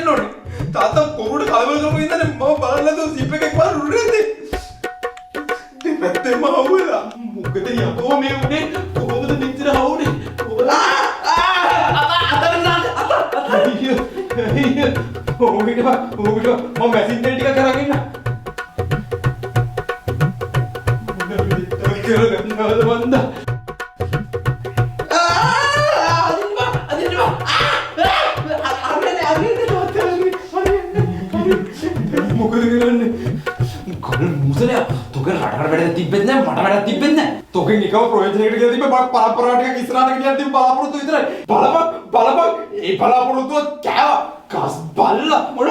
වෙන්න ඕනේ. තාත්තා කොරුවට කලබල කරපු ඉඳන් මම බලන්න නැතුව සිප් එකක් පාර උඩට ඇද්දේ. දෙපැත්තෙම අහුවෙලා. මොකද යකෝ මේ උනේ? කොහොමද මෙච්චර හවුනේ? කොහොමද? අතර අත අත. අයියෝ අයියෝ. ඔහොම හිටපන් ඔහොම හිටපන්. මම මැෂින් තෙල් ටිකක් අරන් එන්න. මොන විදිහට කරගන්නවද මන්දා? මොකද කරන්නේ? ගල් මුසලයා තොගේ රටකට වැඩ තිබ්බෙත් නෑ, මට වැඩක් තිබ්බෙත් නෑ. තොගෙන් එකම ප්‍රයෝජනයකට කියලා තිබ්බේ බක් පරම්පරාව ටිකක් ඉස්සරහට ගෙනියන්න තිබ්බ බලාපොරොත්තු විතරයි. බලපන් බලපන් ඒ බලාපොරොත්තුව කෑවා. ගස් බල්ලා මොන